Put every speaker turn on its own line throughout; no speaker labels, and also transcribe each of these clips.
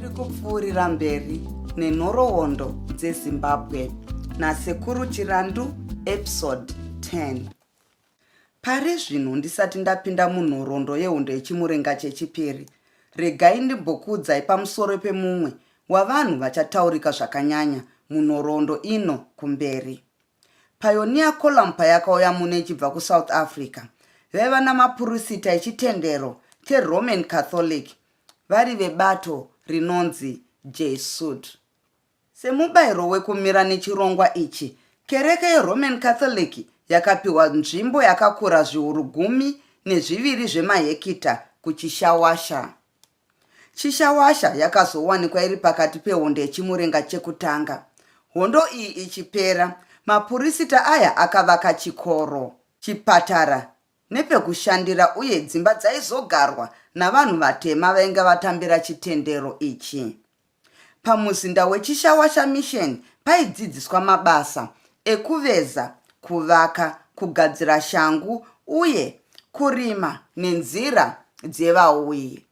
Tiri kupfuurira mberi nenhoroondo dzeZimbabwe naSekuru Chirandu episode 10. Pari zvino ndisati ndapinda munhoroondo yehondo yeChimurenga chechipiri, regai ndimbokuudzai pamusoro pemumwe wavanhu vachataurika zvakanyanya munhoroondo ino kumberi. Pioneer Column payakauya muno ichibva kuSouth Africa, vaiva namapurisita echitendero cheRoman Catholic vari vebato rinonzi Jesuit. Semubairo wekumira nechirongwa ichi, kereke yeRoman Catholic yakapiwa nzvimbo yakakura zviuru 12 zvemahekita kuChishawasha. Chishawasha yakazowanikwa iri pakati pehondo yeChimurenga chekutanga. Hondo iyi ichipera, mapurisita aya akavaka chikoro, chipatara nepekushandira uye dzimba dzaizogarwa navanhu vatema vainge vatambira chitendero ichi. Pamuzinda weChishawasha Mission paidzidziswa mabasa ekuveza, kuvaka, kugadzira shangu uye kurima nenzira dzevauyi.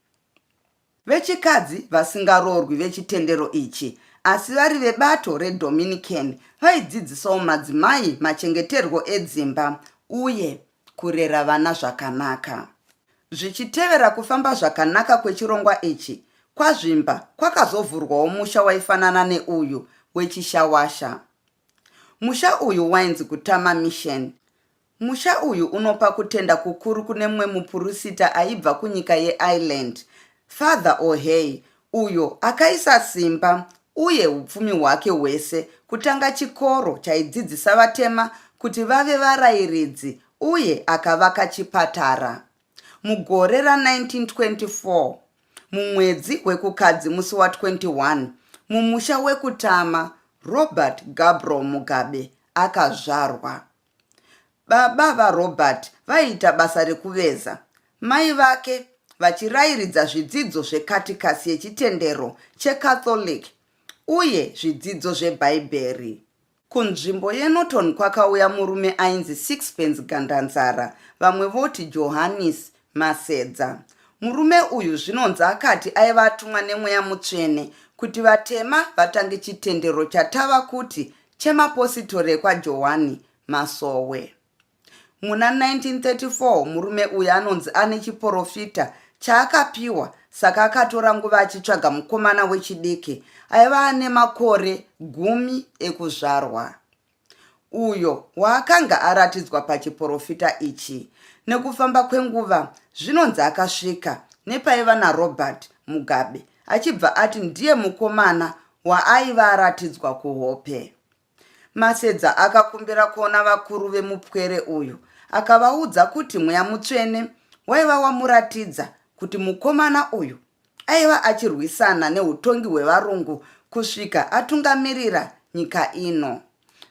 Vechikadzi vasingaroorwi vechitendero ichi asi vari vebato reDominican vaidzidzisawo madzimai machengeterwo edzimba uye kurera vana zvakanaka. Zvichitevera kufamba zvakanaka kwechirongwa ichi, kwaZvimba kwakazovhurwawo musha waifanana neuyu weChishawasha. Musha uyu wainzi Kutama Mission. Musha uyu unopa kutenda kukuru kune mumwe mupurusita aibva kunyika yeIreland, Father O'Hare, uyo akaisa simba uye upfumi hwake hwese kutanga chikoro chaidzidzisa vatema kuti vave varairidzi uye akavaka chipatara. Mugore ra 1924, mumwedzi weKukadzi musi wa 21, mumusha weKutama, Robert Gabriel Mugabe akazvarwa. Baba vaRobert vaiita basa rekuveza, mai vake vachirairidza zvidzidzo zvekatikasi yechitendero cheCatholic uye zvidzidzo zveBhaibheri. Kunzvimbo yeNorton kwakauya murume ainzi Sixpence Gandanzara, vamwe voti Johannes Masedza. Murume uyu zvinonzi akati aiva atumwa nemweya mutsvene kuti vatema vatange chitendero chatava kuti chemapositori ekwaJohani Masowe. Muna 1934 murume uyu anonzi ane chiporofita chaakapiwa saka akatora nguva achitsvaga mukomana wechidiki aiva ane makore gumi ekuzvarwa uyo waakanga aratidzwa pachiporofita ichi. Nekufamba kwenguva zvinonzi akasvika nepaiva naRobert Mugabe achibva ati ndiye mukomana waaiva aratidzwa kuhope. Masedza akakumbira kuona vakuru vemupwere uyu akavaudza kuti mweya mutsvene waiva wamuratidza kuti mukomana uyu aiva achirwisana neutongi hwevarungu kusvika atungamirira nyika ino.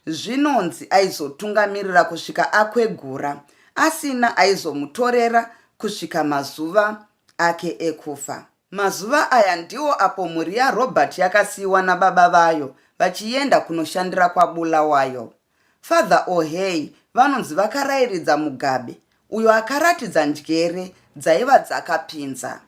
Zvinonzi aizotungamirira kusvika akwegura asina aizomutorera kusvika mazuva ake ekufa. Mazuva aya ndiwo apo mhuri yaRobert yakasiiwa nababa vayo vachienda kunoshandira kwaBulawayo. Father O'Hare vanonzi vakarairidza Mugabe uyo akaratidza njere dzaiva dzakapinza.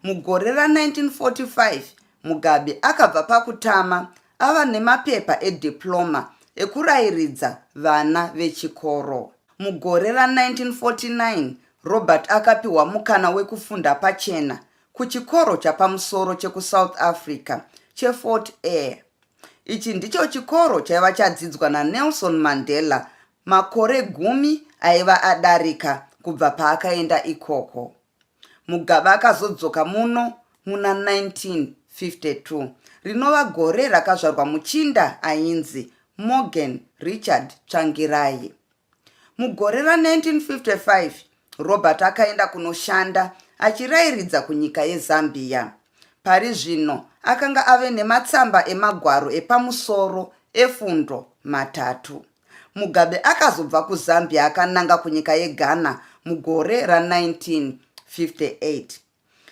Mugore ra 1945 Mugabe akabva pakutama ava nemapepa ediploma ekurairidza vana vechikoro. Mugore ra 1949 Robert akapihwa mukana wekufunda pachena kuchikoro chapamusoro chekuSouth Africa cheFort Hare. Ichi ndicho chikoro chaiva chadzidzwa naNelson Mandela makore gumi aiva adarika kubva paakaenda ikoko. Mugabe akazodzoka muno muna 1952 rinova gore rakazvarwa muchinda ainzi Morgan Richard Tsvangirai. Mugore ra 1955, Robert akaenda kunoshanda achirairidza kunyika yeZambia. Pari zvino akanga ave nematsamba emagwaro epamusoro efundo matatu. Mugabe akazobva kuZambia akananga kunyika yeGhana mugore ra 1958.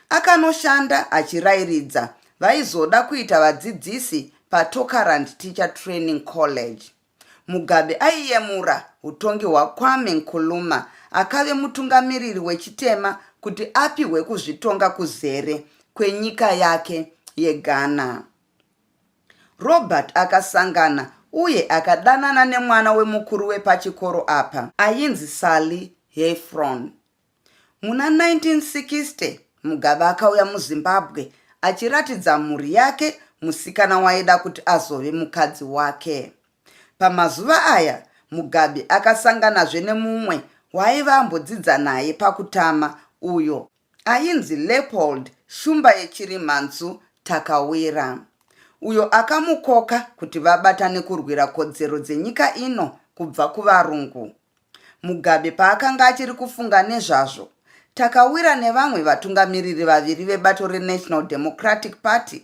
Akanoshanda achirairidza vaizoda kuita vadzidzisi paTokarand Teacher Training College. Mugabe aiyemura hutongi hwaKwame Nkrumah akave mutungamiriri wechitema kuti apihwe kuzvitonga kuzere kwenyika yake yeGhana. Robert akasangana uye akadanana nemwana wemukuru wepachikoro apa ainzi Sally Heffron. Muna 1960 Mugabe akauya muZimbabwe achiratidza mhuri yake musikana waida kuti azove mukadzi wake. Pamazuva aya Mugabe akasanganazve nemumwe waaiva ambodzidza naye pakutama uyo ainzi Leopold Shumba yeChirimhanzu Takawira uyo akamukoka kuti vabatane kurwira kodzero dzenyika ino kubva kuvarungu. Mugabe paakanga achiri kufunga nezvazvo, Takawira nevamwe vatungamiriri vaviri vebato reNational Democratic Party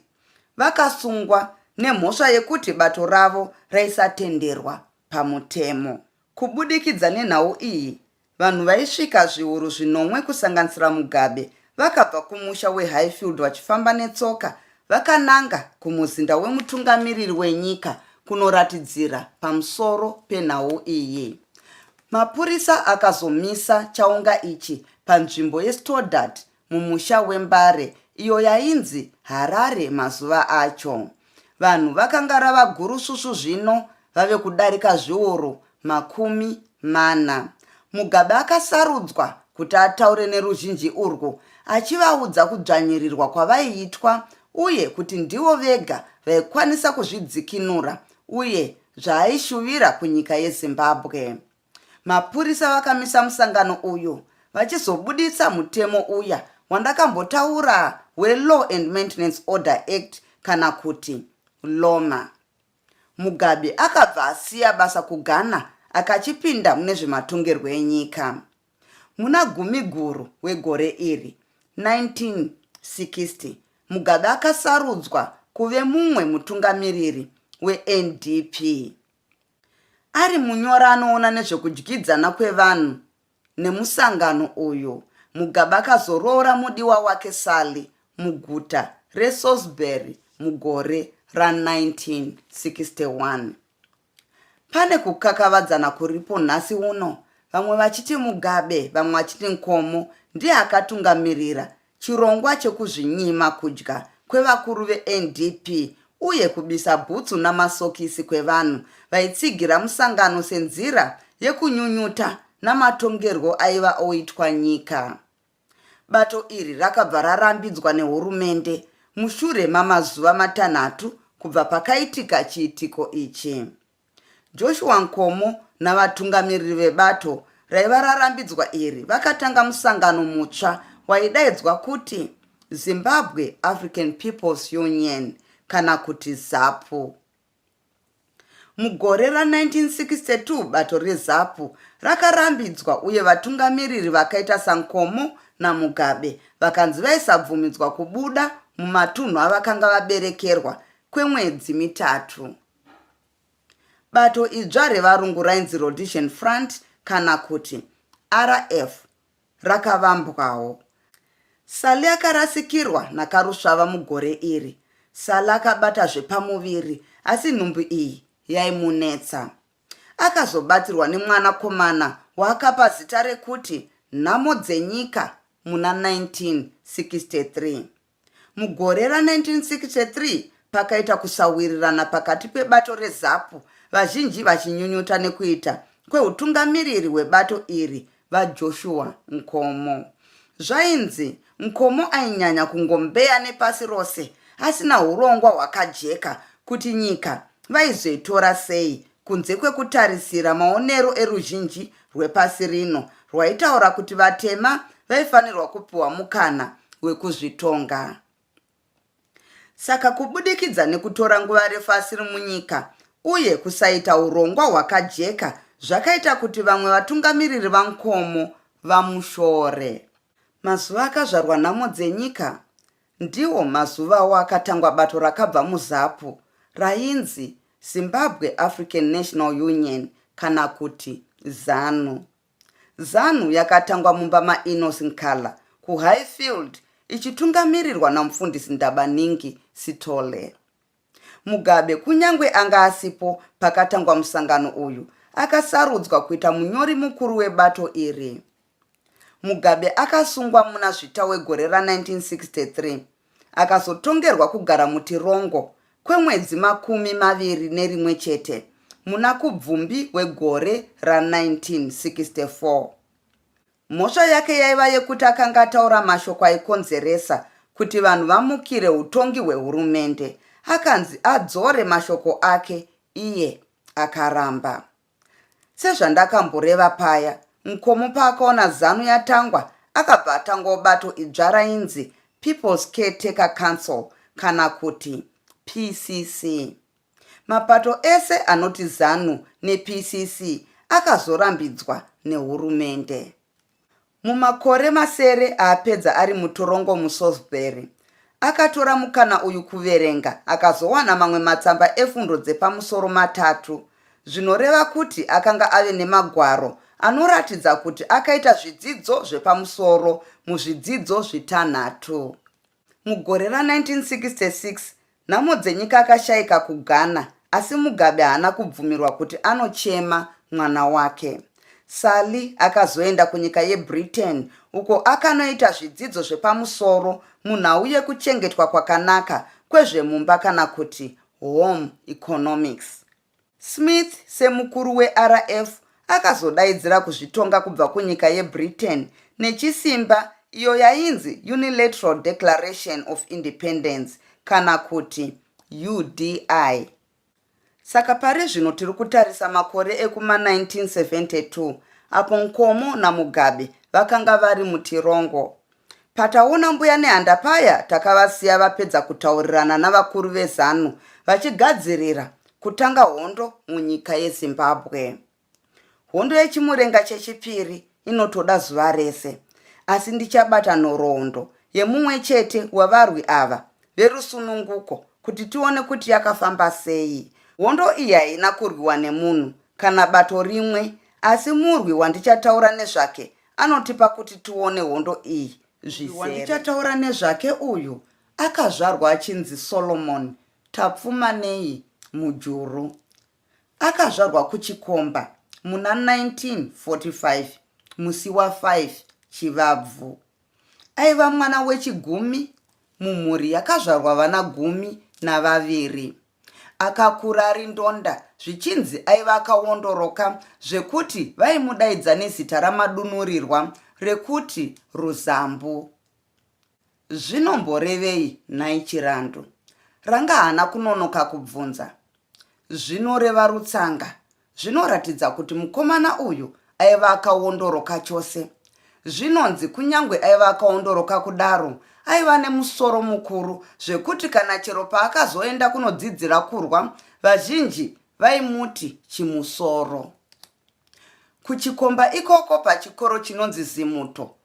vakasungwa nemhosva yekuti bato ravo raisatenderwa pamutemo. Kubudikidza nenhau iyi, vanhu vaisvika zviuru zvinomwe kusanganisira Mugabe vakabva kumusha weHighfield vachifamba netsoka vakananga kumuzinda wemutungamiriri wenyika kunoratidzira pamusoro penhau iyi. Mapurisa akazomisa chaunga ichi panzvimbo yeStoddart mumusha weMbare iyo yainzi Harare mazuva acho. Vanhu vakanga rava gurusvusvu zvino vave kudarika zviuru 40. Mugabe akasarudzwa kuti ataure neruzhinji urwu achivaudza kudzvanyirirwa kwavaiitwa uye kuti ndivo vega vaikwanisa kuzvidzikinura uye zvaaishuvira kunyika yeZimbabwe. Mapurisa vakamisa musangano uyu vachizobuditsa mutemo uya wandakambotaura weLaw and Maintenance Order Act kana kuti LOMA. Mugabe akabva asiya basa kuGhana akachipinda mune zvematongerwo enyika. Muna Gumiguru wegore iri, 1960, Mugabe akasarudzwa kuve mumwe mutungamiriri weNDP. Ari munyori anoona nezvekudyidzana kwevanhu nemusangano uyu, Mugabe akazoroora mudiwa wake Sally muguta reSalisbury mugore ra 1961. Pane kukakavadzana kuripo nhasi uno, vamwe vachiti Mugabe vamwe vachiti Nkomo ndiye akatungamirira chirongwa chekuzvinyima kudya kwevakuru veNDP uye kubisa bhutsu namasokisi kwevanhu vaitsigira musangano senzira yekunyunyuta namatongerwo aiva oitwa nyika. Bato iri rakabva rarambidzwa nehurumende mushure mamazuva matanhatu kubva pakaitika chiitiko ichi. Joshua Nkomo navatungamiriri vebato raiva rarambidzwa iri vakatanga musangano mutsva waidaidzwa kuti Zimbabwe African People's Union kana kuti ZAPU. Mugore ra1962 bato reZAPU rakarambidzwa uye vatungamiriri vakaita saNkomo naMugabe vakanzi vaisabvumidzwa kubuda mumatunhu avakanga vaberekerwa kwemwedzi mitatu. Bato idzva revarungu rainzi Rhodesian Front kana kuti RF rakavambwawo. Sally akarasikirwa naKarusvava mugore iri. Sally akabata zvepamuviri asi nhumbu iyi yaimunetsa. Akazobatsirwa nemwanakomana waakapa zita rekuti Nhamodzenyika muna 1963. Mugore ra 1963 pakaita kusawirirana pakati pebato reZapu vazhinji vachinyunyuta nekuita kwehutungamiriri hwebato iri VaJoshua Nkomo. Zvainzi Nkomo ainyanya kungombeya nepasi rose asina hurongwa hwakajeka kuti nyika vaizoitora sei kunze kwekutarisira maonero eruzhinji rwepasi rino rwaitaura kuti vatema vaifanirwa kupiwa mukana wekuzvitonga. Saka kubudikidza nekutora nguva refu asiri munyika uye kusaita hurongwa hwakajeka zvakaita kuti vamwe vatungamiriri vaNkomo vamushore. Mazuva akazvarwa nhamo dzenyika ndiwo mazuvawo akatangwa bato rakabva muZapu rainzi Zimbabwe African National Union kana kuti Zanu. Zanu yakatangwa mumba maEnos Nkala kuHighfield ichitungamirirwa naMufundisi Ndabaningi Sithole. Mugabe kunyangwe anga asipo pakatangwa musangano uyu, akasarudzwa kuita munyori mukuru webato iri. Mugabe akasungwa muna Zvita wegore ra 1963. akazotongerwa kugara mutirongo kwemwedzi 21 chete muna Kubvumbi wegore ra1964. Mhosva yake yaiva yekuti akanga ataura mashoko aikonzeresa kuti vanhu vamukire utongi hwehurumende. Akanzi adzore mashoko ake iye akaramba. Sezvandakamboreva paya, Nkomo paakaona Zanu yatangwa akabva atangawo bato idzva rainzi People's Caretaker Council kana kuti PCC. Mapato ese anoti Zanu nePCC akazorambidzwa nehurumende. Mumakore masere aapedza ari mutorongo muSalisbury, akatora mukana uyu kuverenga akazowana mamwe matsamba efundo dzepamusoro matatu, zvinoreva kuti akanga ave nemagwaro anoratidza kuti akaita zvidzidzo zvepamusoro muzvidzidzo zvitanhatu. Mugore ra1966, Nhamodzenyika akashaika kuGhana asi Mugabe haana kubvumirwa kuti anochema mwana wake. Sally akazoenda kunyika yeBritain uko akanoita zvidzidzo zvepamusoro munhau yekuchengetwa kwakanaka kwezvemumba kana kuti Home Economics. Smith semukuru weRF akazodaidzira kuzvitonga kubva kunyika yeBritain nechisimba iyo yainzi Unilateral Declaration of Independence kana kuti UDI. Saka pari zvino tiri kutarisa makore ekuma 1972 apo Nkomo naMugabe vakanga vari mutirongo. Pataona Mbuya Nehanda paya takavasiya vapedza kutaurirana navakuru veZanu vachigadzirira kutanga hondo munyika yeZimbabwe. Hondo yechimurenga chechipiri inotoda zuva rese asi ndichabata nhoroondo yemumwe chete wevarwi ava verusununguko kuti tione kuti yakafamba sei. Hondo iyi haina kurwiwa nemunhu kana bato rimwe asi murwi wandichataura nezvake anotipa kuti tione hondo iyi zvizere. Wandichataura nezvake uyu akazvarwa achinzi Solomon Tapfumaneyi Mujuru. Akazvarwa kuChikomba muna 1945 musi wa 5 Chivabvu. Aiva mwana wechigumi mumhuri yakazvarwa vana 12. Akakura ari ndonda zvichinzi aiva akawondoroka zvekuti vaimudaidza nezita ramadunurirwa rekuti Ruzambu. Zvinomborevei nhai Chirandu? Ranga haana kunonoka kubvunza. Zvinoreva rutsanga. Zvinoratidza kuti mukomana uyu aiva akawondoroka chose. Zvinonzi kunyangwe aiva akaondoroka kudaro, aiva nemusoro mukuru zvekuti kana chero paakazoenda kunodzidzira kurwa, vazhinji vaimuti chimusoro. Kuchikomba ikoko pachikoro chinonzi Zimuto,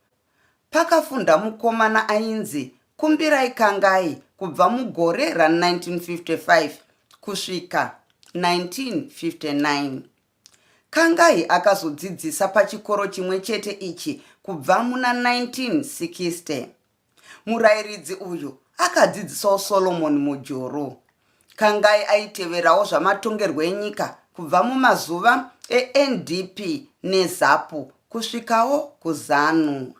pakafunda mukomana ainzi Kumbirai Kangai kubva mugore ra1955 kusvika 1959. Kangai akazodzidzisa pachikoro chimwe chete ichi kubva muna 1960. Murairidzi uyu akadzidzisawo Solomon Mujuru. Kangai aiteverawo zvamatongerwo enyika kubva mumazuva eNDP neZapu kusvikawo kuZanu.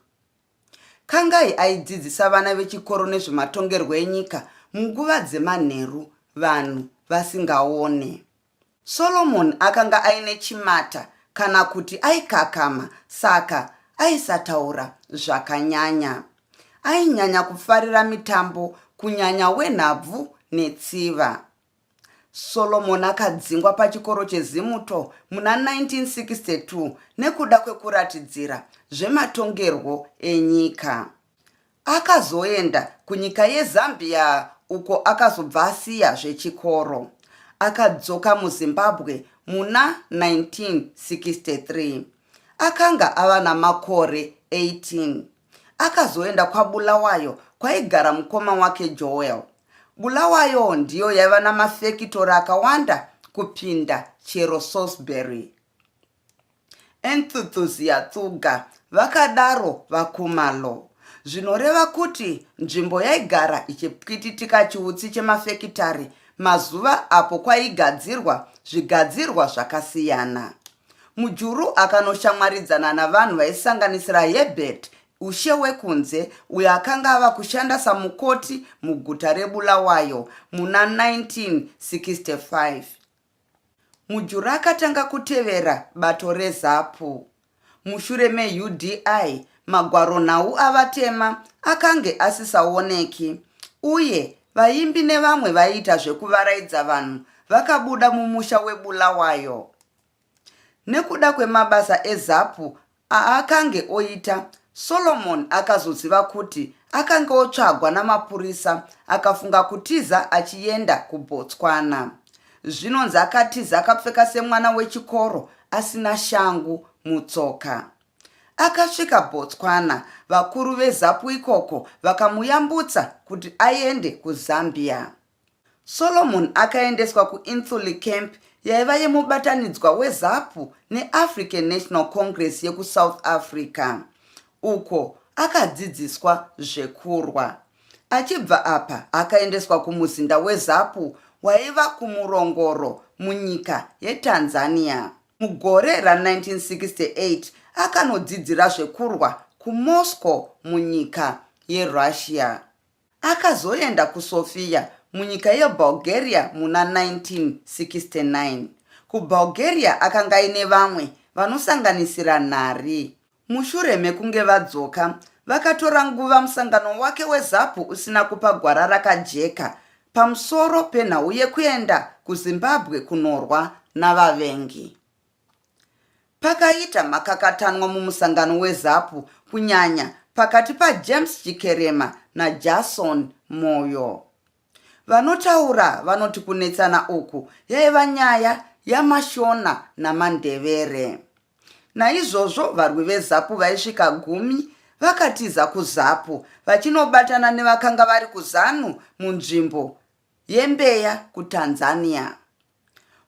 Kangai aidzidzisa vana vechikoro nezvematongerwo enyika munguva dzemanheru vanhu vasingaone. Solomon akanga aine chimata kana kuti aikakama saka aisataura zvakanyanya. Ainyanya kufarira mitambo kunyanya wenhabvu netsiva. Solomon akadzingwa pachikoro cheZimuto muna 1962 nekuda kwekuratidzira zvematongerwo enyika. Akazoenda kunyika yeZambia uko akazobva asiya zvechikoro. Akadzoka muZimbabwe muna 1963. Akanga ava namakore 18. Akazoenda kwaBulawayo kwaigara mukoma wake Joel. Bulawayo ndiyo yaiva namafekitori akawanda kupinda chero Salisbury. Enthuthuziyathuga, vakadaro VaKhumalo. Zvinoreva kuti nzvimbo yaigara ichipwititika chiutsi chemafekitari mazuva apo kwaigadzirwa zvigadzirwa zvakasiyana. Mujuru akanoshamwaridzana navanhu vaisanganisira Herbert Ushewekunze, uyo akanga ava kushanda samukoti muguta reBulawayo muna 1965. Mujuru akatanga kutevera bato reZapu. Mushure meUDI, magwaronhau avatema akange asisaoneki uye vaimbi nevamwe vaiita zvekuvaraidza vanhu vakabuda mumusha weBulawayo. Nekuda kwemabasa eZapu aakange oita, Solomon akazoziva kuti akange otsvagwa namapurisa akafunga kutiza achienda kuBotswana. Zvinonzi akatiza akapfeka semwana wechikoro asina shangu mutsoka. Akasvika Botswana, vakuru veZapu ikoko vakamuyambutsa kuti aende kuZambia. Solomon akaendeswa kuInthuli Camp yaiva yemubatanidzwa weZapu neAfrican National Congress yekuSouth Africa, uko akadzidziswa zvekurwa. Achibva apa akaendeswa kumuzinda weZapu waiva kuMurongoro munyika yeTanzania. Mugore ra1968 akanodzidzira zvekurwa kuMoscow munyika yeRussia. Akazoenda kuSofia munyika yeBulgaria muna 1969. KuBulgaria akanga aine vamwe vanosanganisira Nhari. Mushure mekunge vadzoka, vakatora nguva musangano wake weZapu usina kupa gwara rakajeka pamusoro penhau yekuenda kuZimbabwe kunorwa navavengi. Pakaita makakatanwa mumusangano weZapu kunyanya pakati paJames Chikerema naJason Moyo. Vanotaura vanoti kunetsana uku yaiva nyaya yaMashona naMandevere. Naizvozvo varwi veZapu vaisvika gumi vakatiza kuZapu vachinobatana nevakanga vari kuZanu munzvimbo yeMbeya kuTanzania.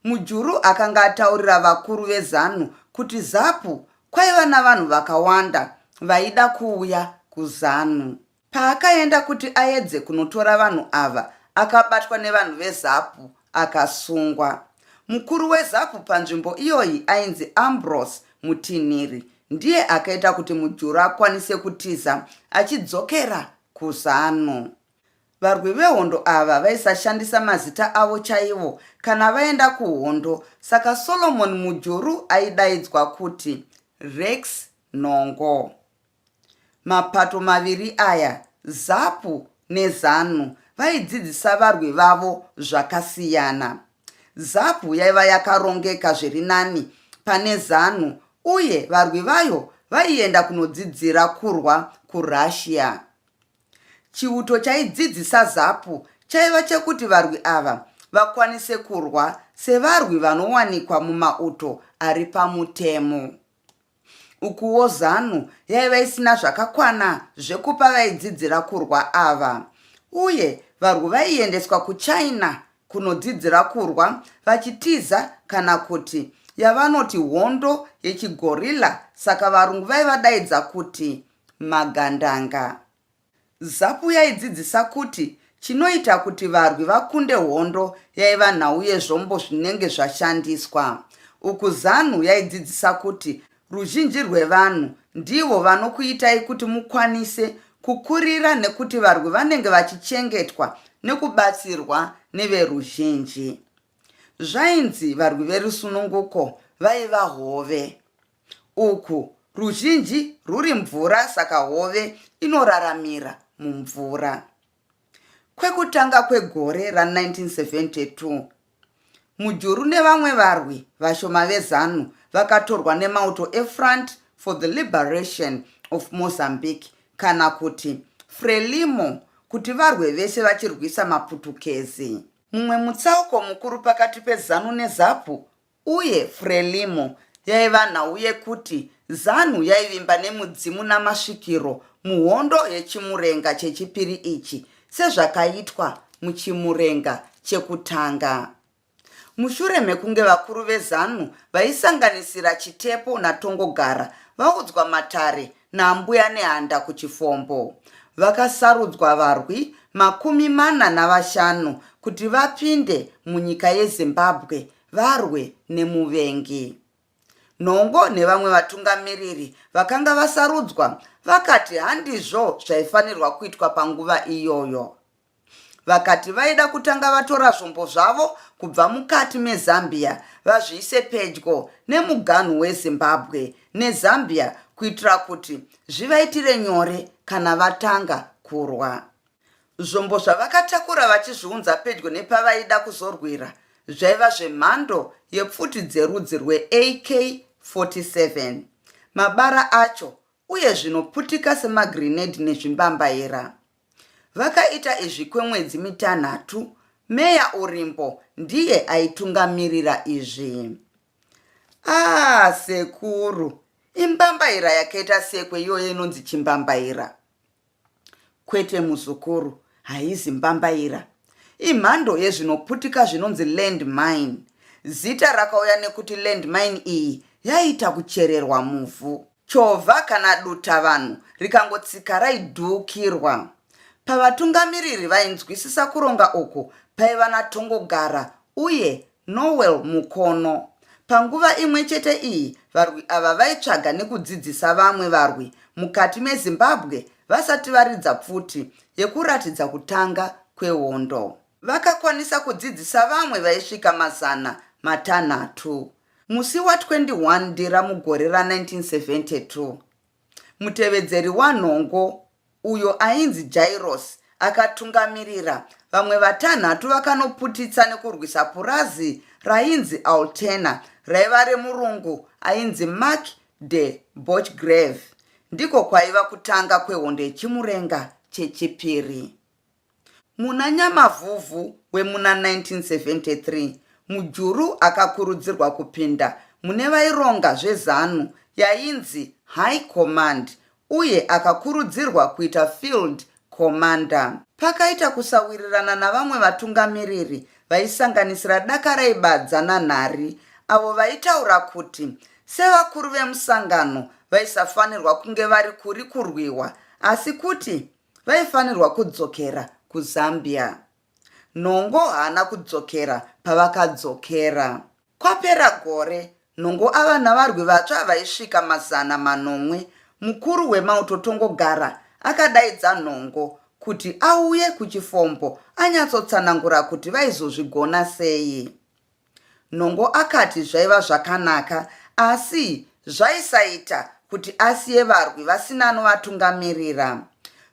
Mujuru akanga ataurira vakuru veZanu kuti Zapu kwaiva navanhu vakawanda vaida kuuya kuZanu. Paakaenda kuti aedze kunotora vanhu ava akabatwa nevanhu veZapu akasungwa. Mukuru weZapu panzvimbo iyoyi ainzi Ambrose Mutinhiri ndiye akaita kuti Mujuru akwanise kutiza achidzokera kuZanu. Varwi vehondo ava vaisashandisa mazita avo chaivo kana vaenda kuhondo, saka Solomon Mujuru aidaidzwa kuti Rex Nhongo. Mapato maviri aya, Zapu neZanu, vaidzidzisa varwi vavo zvakasiyana. Zapu yaiva yakarongeka zviri nani pane Zanu uye varwi vayo vaienda kunodzidzira kurwa kuRussia. Chiuto chaidzidzisa Zapu chaiva chekuti varwi ava vakwanise kurwa sevarwi vanowanikwa mumauto ari pamutemo. Ukuwo Zanu yaiva isina zvakakwana zvekupa vaidzidzira kurwa ava uye varwi vaiendeswa kuChina kunodzidzira kurwa vachitiza kana kuti yavanoti hondo yechigorilla saka varungu vaivadaidza kuti magandanga. Zapu yaidzidzisa kuti chinoita kuti varwi vakunde hondo yaiva nhau yezvombo zvinenge zvashandiswa. Uku Zanu yaidzidzisa kuti ruzhinji rwevanhu ndivo vanokuitai kuti mukwanise kukurira nekuti varwi vanenge vachichengetwa nekubatsirwa neveruzhinji. Zvainzi varwi verusununguko vaiva hove. Uku ruzhinji rwuri mvura saka hove inoraramira mumvura. Kwekutanga kwegore ra1972, Mujuru nevamwe varwi vashoma veZanu vakatorwa nemauto eFront for the Liberation of Mozambique kana kuti Frelimo kuti varwe vese vachirwisa maPutukezi. Mumwe mutsauko mukuru pakati peZanu neZapu Uye Frelimo yaiva nhau yekuti Zanu yaivimba nemudzimu namasvikiro muhondo yeChimurenga chechipiri ichi sezvakaitwa muChimurenga chekutanga. Mushure mekunge vakuru veZanu vaisanganisira Chitepo naTongogara vaudzwa matare naAmbuya Nehanda kuChifombo, vakasarudzwa varwi 45 kuti vapinde munyika yeZimbabwe varwe nemuvengi. Nhongo nevamwe vatungamiriri vakanga vasarudzwa vakati handizvo zvaifanirwa kuitwa panguva iyoyo. Vakati vaida kutanga vatora zvombo zvavo kubva mukati meZambia vazviise pedyo nemuganhu weZimbabwe neZambia kuitira kuti zvivaitire nyore kana vatanga kurwa. Zvombo zvavakatakura vachizviunza pedyo nepavaida kuzorwira zvaiva zvemhando yepfuti dzerudzi rweAK 47, mabara acho uye zvinoputika semagrenade nezvimbambaira. Vakaita izvi kwemwedzi mitanhatu, Meya Urimbo ndiye aitungamirira izvi. Ah, sekuru, imbambaira yakaita sekwe iyoyo inonzi chimbambaira. Kwete muzukuru, haizi mbambaira. Imhando yezvinoputika zvinonzi land mine. Zita rakauya nekuti land mine iyi yaiita kuchererwa muvhu. Chovha kana dutavanhu rikangotsika raidhuukirwa. Pavatungamiriri vainzwisisa kuronga uku paiva naTongogara uye Noel Mukono. Panguva imwe chete iyi, varwi ava vaitsvaga nekudzidzisa vamwe varwi mukati meZimbabwe vasati varidza pfuti yekuratidza kutanga kwehondo. Vakakwanisa kudzidzisa vamwe vaisvika 600. Musi wa 21 Ndira mugore ra 1972, mutevedzeri waNhongo uyo ainzi Jairos akatungamirira vamwe vatanhatu vakanoputitsa nekurwisa purazi rainzi Altena raiva remurungu ainzi Mark de Borchgrave. Ndiko kwaiva kutanga kwehondo yeChimurenga chechipiri. Muna Nyamavhuvhu wemuna 1973, Mujuru akakurudzirwa kupinda mune vaironga zveZanu yainzi High Command uye akakurudzirwa kuita Field Commander. Pakaita kusawirirana navamwe vatungamiriri vaisanganisira Dakarai Badza naNhari avo vaitaura kuti sevakuru vemusangano vaisafanirwa kunge vari kuri kurwiwa asi kuti vaifanirwa kudzokera kuZambia. Nhongo haana kudzokera pavakadzokera. Kwapera gore, Nhongo ava navarwi vatsva vaisvika 700, mukuru wemauto Tongogara akadaidza Nhongo kuti auye kuchifombo anyatsotsanangura kuti vaizozvigona sei. Nhongo akati zvaiva zvakanaka asi zvaisaita kuti asiye varwi vasina anovatungamirira.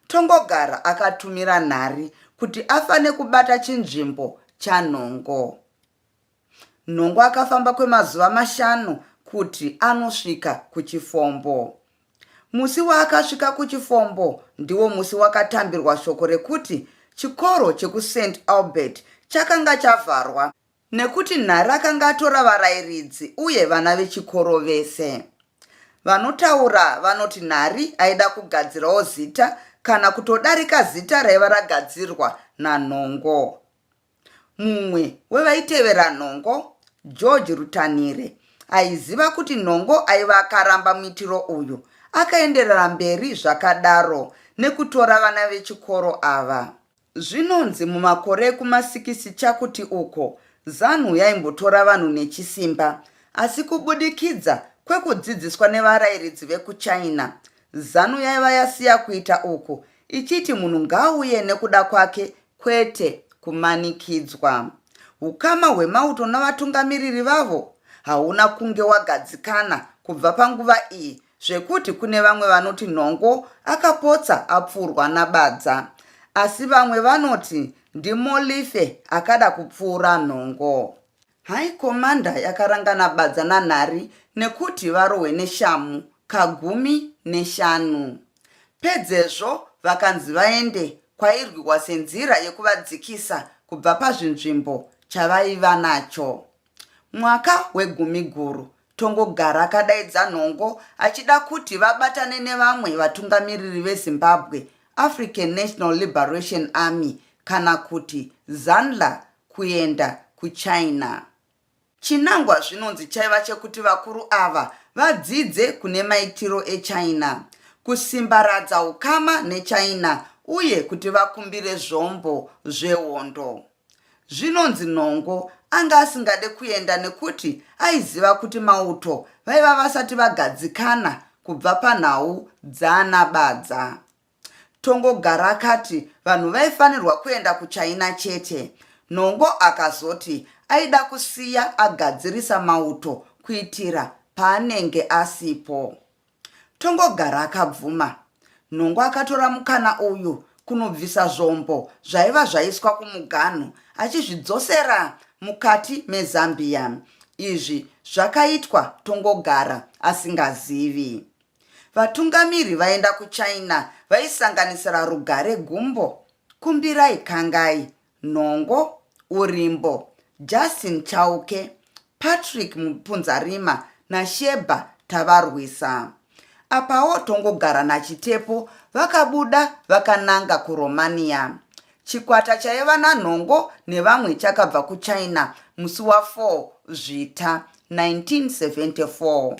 Tongogara akatumira Nhari kuti afane kubata chinzvimbo chaNhongo. Nhongo akafamba kwemazuva mashanu kuti anosvika kuchifombo. Musi waakasvika kuchifombo ndiwo musi wakatambirwa shoko rekuti chikoro chekuSt Albert chakanga chavharwa nekuti Nhari akanga atora varairidzi uye vana vechikoro vese. Vanotaura vanoti Nhari aida kugadzirawo zita kana kutodarika zita raiva ragadzirwa naNhongo. Mumwe wevaitevera Nhongo, George Rutanire, aiziva kuti Nhongo aiva akaramba muitiro uyu, akaenderera mberi zvakadaro nekutora vana vechikoro ava. Zvinonzi mumakore ekumasikisi chakuti uko, Zanu yaimbotora vanhu nechisimba, asi kubudikidza kwekudzidziswa nevarairidzi vekuChina, Zanu yaiva yasiya kuita uku ichiti munhu ngaauye nekuda kwake kwete kumanikidzwa. Hukama hwemauto navatungamiriri vavo hauna kunge wagadzikana kubva panguva iyi zvekuti kune vamwe vanoti Nhongo akapotsa apfuurwa naBadza asi vamwe vanoti ndiMolife akada kupfuura Nhongo. High Commander yakarangana Badza naNhari nekuti varohwe neshamhu kagumi neshanu. Pedzezvo vakanzi vaende kwairwiwa senzira yekuvadzikisa kubva pazvinzvimbo chavaiva nacho. Mwaka weGumiguru, Tongogara akadaidza Nhongo achida kuti vabatane nevamwe vatungamiriri veZimbabwe African National Liberation Army kana kuti ZANLA kuenda kuChina. Chinangwa zvinonzi chaiva chekuti vakuru ava vadzidze kune maitiro eChina, kusimbaradza ukama neChina uye kuti vakumbire zvombo zvehondo. Zvinonzi Nhongo anga asingade kuenda nekuti aiziva kuti mauto vaiva vasati vagadzikana. kubva panhau dzaana Badza. Tongogara akati vanhu vaifanirwa kuenda kuChina chete. Nhongo akazoti aida kusiya agadzirisa mauto kuitira paanenge asipo. Tongogara akabvuma. Nhongo akatora mukana uyu kunobvisa zvombo zvaiva zvaiswa kumuganhu achizvidzosera mukati meZambia. Izvi zvakaitwa Tongogara asingazivi. Vatungamiri vaenda kuChina vaisanganisira Rugare Gumbo, Kumbirai Kangai, Nhongo, Urimbo, Justin Chauke, Patrick Mupunzarima naSheba Tavarwisa. Apawo Tongogara naChitepo vakabuda vakananga kuRomania. Chikwata chaiva naNhongo nevamwe chakabva kuChina musi wa 4 Zvita 1974.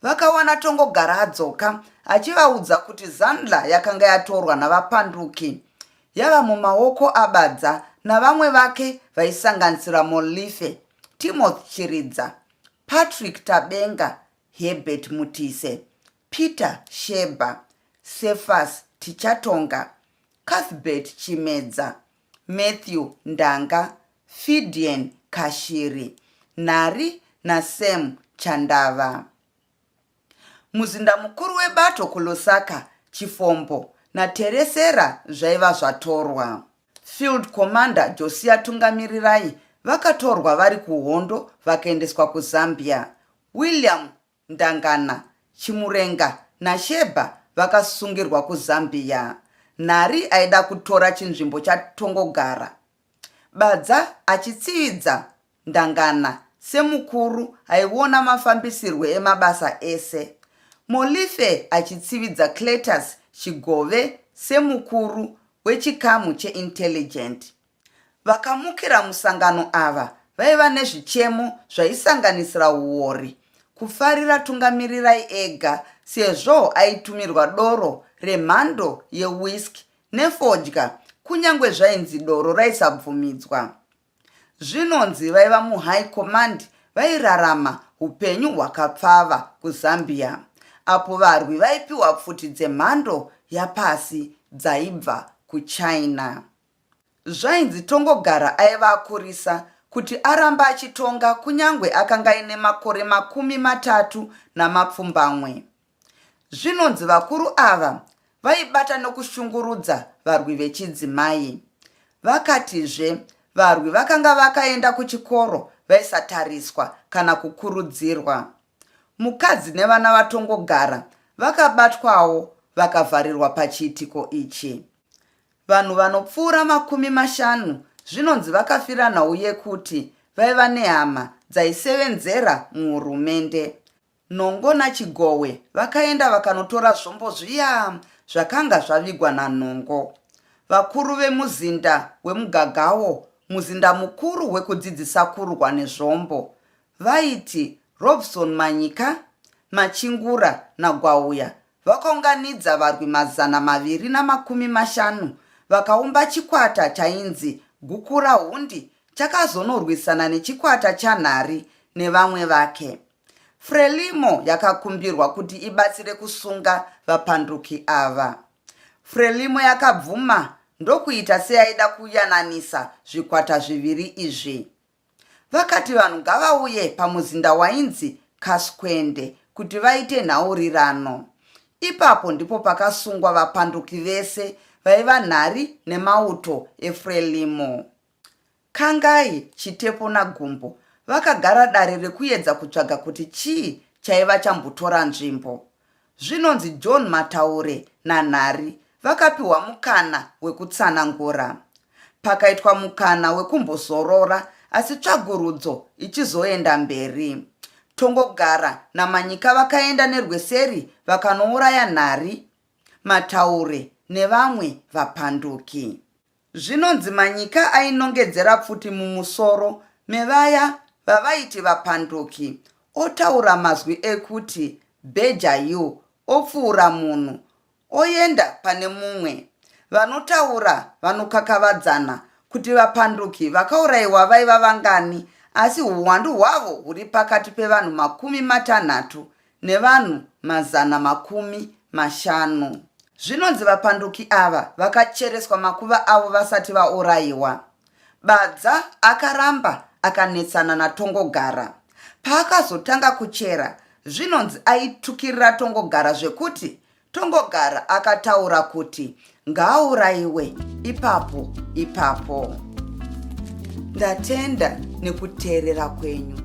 Vakawana Tongogara adzoka achivaudza kuti Zanla yakanga yatorwa navapanduki yava mumaoko aBadza navamwe vake vaisanganisira Molife, Timothy Chiridza, Patrick Tabenga, Herbert Mutise, Peter Sheba, Cephas Tichatonga, Cuthbert Chimedza, Matthew Ndanga, Fidian Kashiri, Nhari naSam Chandava. Muzinda mukuru webato kuLusaka, Chifombo naTeresera zvaiva zvatorwa. Field Commander Josiah Tungamirirai vakatorwa vari kuhondo vakaendeswa kuZambia. William Ndangana, Chimurenga naSheba vakasungirwa kuZambia. Nhari aida kutora chinzvimbo chaTongogara. Badza achitsividza Ndangana semukuru aiona mafambisirwe emabasa ese. Molife achitsividza Cletus Chigove semukuru wechikamu cheintelligent. Vakamukira musangano ava vaiva nezvichemo zvaisanganisira huwori, kufarira tungamirirai ega sezvo aitumirwa doro remhando yewhiskey nefodya kunyangwe zvainzi doro raisabvumidzwa. Zvinonzi vaiva muHigh Command vairarama hupenyu hwakapfava kuZambia apo varwi vaipiwa pfuti dzemhando yapasi dzaibva kuChina. Zvainzi Tongogara aiva akurisa kuti arambe achitonga kunyangwe akanga aine makore 37. Zvinonzi vakuru ava vaibata nokushungurudza varwi vechidzimai. Vakatizve varwi vakanga vakaenda kuchikoro vaisatariswa kana kukurudzirwa. Mukadzi nevana vaTongogara vakabatwawo vakavharirwa pachiitiko ichi. Vanhu vanopfuura 50 zvinonzi vakafira nhau yekuti vaiva nehama dzaisevenzera muhurumende. Nhongo naChigowe vakaenda vakanotora zvombo zviya zvakanga zvavigwa naNhongo. Vakuru vemuzinda weMugagawo, muzinda mukuru wekudzidzisa kurwa nezvombo, vaiti Robson Manyika, Machingura naGwauya Vakaunganidza varwi 250 vakaumba chikwata chainzi Gukurahundi chakazonorwisana nechikwata chaNhari nevamwe vake. Frelimo yakakumbirwa kuti ibatsire kusunga vapanduki ava. Frelimo yakabvuma ndokuita seyaida kuyananisa zvikwata zviviri izvi. Vakati vanhu ngavauye pamuzinda wainzi Kaskwende kuti vaite nhaurirano. Ipapo ndipo pakasungwa vapanduki vese vaiva nhari nemauto eFrelimo. Kangai, Chitepo naGumbo vakagara dare rekuedza kutsvaga kuti chii chaiva chambotora nzvimbo. Zvinonzi John Mataure naNhari vakapiwa mukana wekutsanangura. Pakaitwa mukana wekumbozorora asi tsvagurudzo ichizoenda mberi. Tongogara naManyika vakaenda nerweseri vakanouraya Nhari, Mataure nevamwe vapanduki. Zvinonzi Manyika ainongedzera pfuti mumusoro mevaya vavaiti vapanduki otaura mazwi ekuti bheja you opfuura munhu oenda pane mumwe. Vanotaura vanokakavadzana kuti vapanduki vakauraiwa vaiva vangani asi huwandu hwavo huri pakati pevanhu 30. nevanhu 500. Zvinonzi vapanduki ava vakachereswa makuva avo vasati vaurayiwa. Badza akaramba akanetsana naTongogara. Paakazotanga kuchera, zvinonzi aitukirira Tongogara zvekuti Tongogara akataura kuti ngaaurayiwe ipapo ipapo. Ndatenda nekuteerera kwenyu.